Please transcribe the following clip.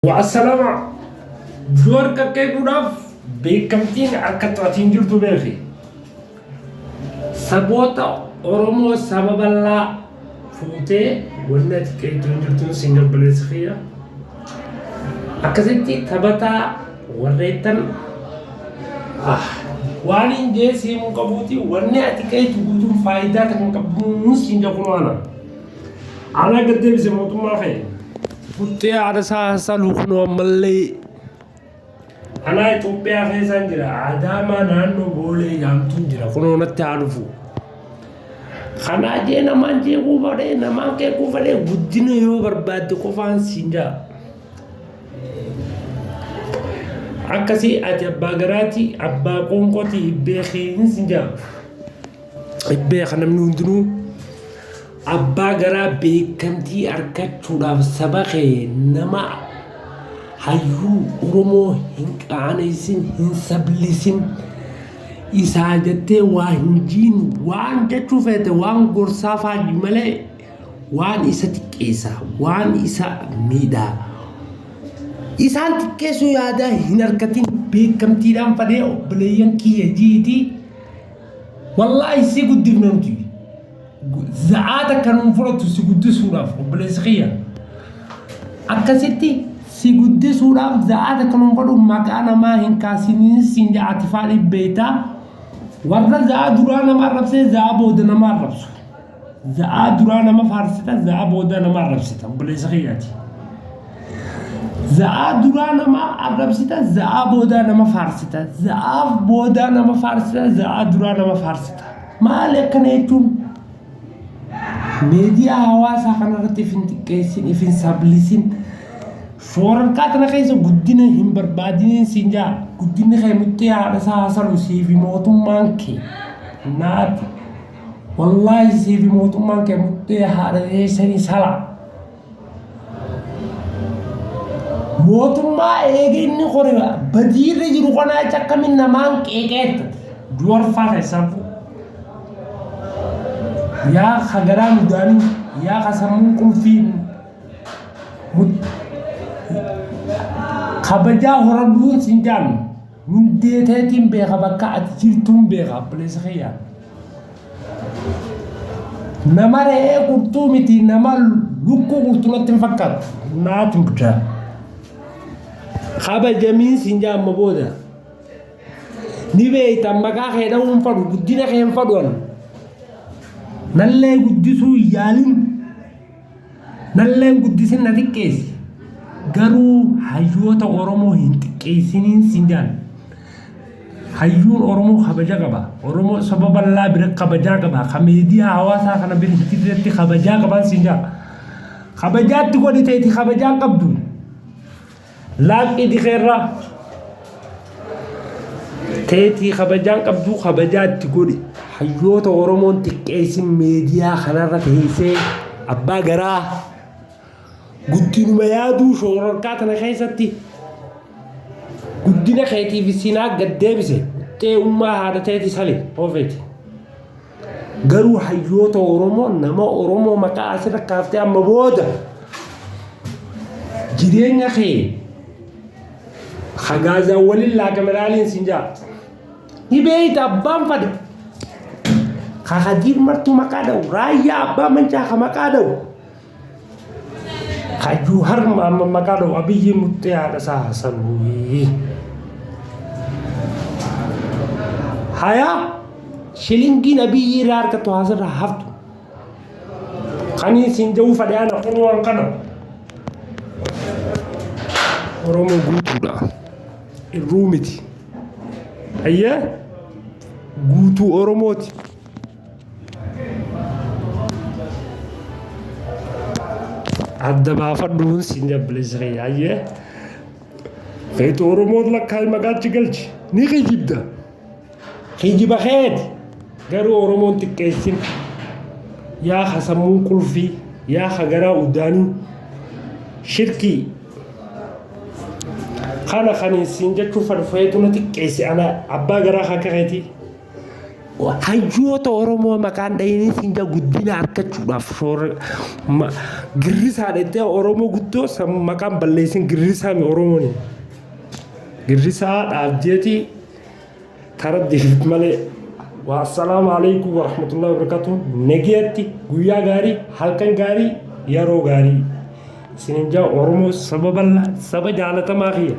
Wa'assalama Juwar qaqqeequudhaaf beekamtiin harkattu ati hin jirtu beeki. Saboota Oromoo saba bal'aa fuutee wanni ati qeeqxu hin jirtuun siin obboleessa kiyya. Akkasitti taphataa warreettan waan hin jee siimuu qabuuti wanni ati qeeqxu guutuun faayidaa takka hin qabdu siin jedhu ana. Anaa gad deebise mootummaa kee. Futtee haadha isaa hasaluu kunoo ammallee. Anaa Itoophiyaa keessaan jira. Adaamaa naannoo Boolee jaamtuun jira. Kunoo natti haa dhufu. Kanaa jee namaan jeequu fadhee namaan qeequu fadhee guddina yoo barbaadde qofaan siin jaa. Akkasii ati abbaa garaati abbaa qoonqooti beekiin siin jaa. Beeka namni hundinuu. Abbaa garaa beekamtii argachuudhaaf saba kee nama hayyuu Oromoo hin qaaneessin, hin sablisin, isaa jettee waa hin jiin, waan jechuu feete waan gorsaa faaji malee waan isa xiqqeessa, waan isa miidhaa. Isaan xiqqeessuu yaadaa hin argatin beekamtiidhaan fadhee obboleeyyan kiyya jiitii wallaahi si guddifna nuti. Za'aa takka nuun fudhattu si guddisuudhaaf obboleessi kiyya. Akkasitti si guddisuudhaaf za'aa takka nuun fudhatu maqaa namaa hin kaasiniin siin ja'a ati faa dhibbeeytaa. Warra za'aa duraa nama arrabsee za'aa booda nama arrabsu. Za'aa duraa nama faarsita za'aa booda nama arrabsita obboleessa kiyyaati. Za'aa duraa nama arrabsita za'aa boodaa nama faarsita. Za'aa boodaa nama faarsita za'aa duraa nama faarsita. Maali akkana jechuun? Miidiyaa hawaasaa kanarratti if hin xiqqeessin, if hin sablisin. Shoorarkaa tana keessa guddina hin barbaadiniin siin jaa. Guddinni kee muxxee haadha isaa hasalu siifi mootummaan kee naati. Wallaahi siifi mootummaan kee muxxee haadha keessanii sala. Mootummaa eega inni kore badiirra jiru kanaa jecha akkamiin namaan qeeqeetta. Duwarfaa keessaa yaa ka garaa mudaanii yaa ka sammuun qulfii kabajaa horadhuun siin jaan hundee teetiin beeka bakka ati jirtuun beeka obboleessa kiyyaa. Nama re'ee qurxuu miti nama lukkuu qurxuu natti hin fakkaattu. Naatu bida. Kabajamiin siin jaa amma booda. Ni beekta maqaa kee dha'uu hin fadhu guddina kee hin fadhu ani. Nallee guddisuu hin yaalin. Nallee hin guddisin na xiqqeessi. Garuu hayyoota Oromoo hin xiqqeessiniin siin jaan. Hayyuun Oromoo kabaja qaba. Oromoo saba bal'aa bira kabajaa qaba. Ka miidiyaa hawaasaa kana bira hin jirretti kabajaa qabaan siin jaa. Kabajaatti godhi teeti kabajaa hin qabdu. Laaqqii dikeerraa teetii kabajaan qabdu kabajaa itti godhi. Hayyoota Oromoon xiqqeessin miidiyaa kanarra teessee abbaa garaa guddinuma yaaduu shoororkaa tana keessatti guddina keetiif sinaa gad deebise muxxee ummaa haadha teeti sali oofeeti. Garuu hayyoota Oromoo nama Oromoo maqaa asirra kaaftee amma booda jireenya kee hagaazaan waliin laaqameraaliin siin jaa. Ni beeyta abbaan fadhe. Kakadiir martuu maqaa dha'u raayyaa abbaa mancaa ka maqaa dha'u. Hayyuu harma amma maqaa dha'u abiyyi muxxee haadha isaa hasaluu. Hayaa shilingiin abiyyi irraa argattu haasirraa haftu. Kanii siin ja'uu fadhe ana kun waan kana. Oromoo guutuudha. Irruu miti. Hayyee guutuu Oromooti. Adda baafadhuun siin jabbileessa kiyya hayyee. Feetu Oromoon lakkaa'i maqaachi galchi ni kijibda. Kijiba keeti garuu Oromoon xiqqeessin. Yaa ka sammuun qulfii yaa ka garaa udaanii shirkii kana kan siin jechuu fadhu feetu na xiqqeessi ana abbaa garaa akka keetii. Hayyoota Oromoo maqaan dhayinii siin jaa guddina argachuudhaaf shoora girrisaa dhettee Oromoo guddoo san maqaan balleessin girrisaa mi Oromooni. Girrisaa dhaabdeeti kara deebiif malee. Wassalaamu alaikum warahmatullahi wabarakatuh. Nageetti guyyaa gaarii, halkan gaarii, yeroo gaarii. Isinin jaa Oromoo saba bal'aa, saba jaalatamaa kiyya.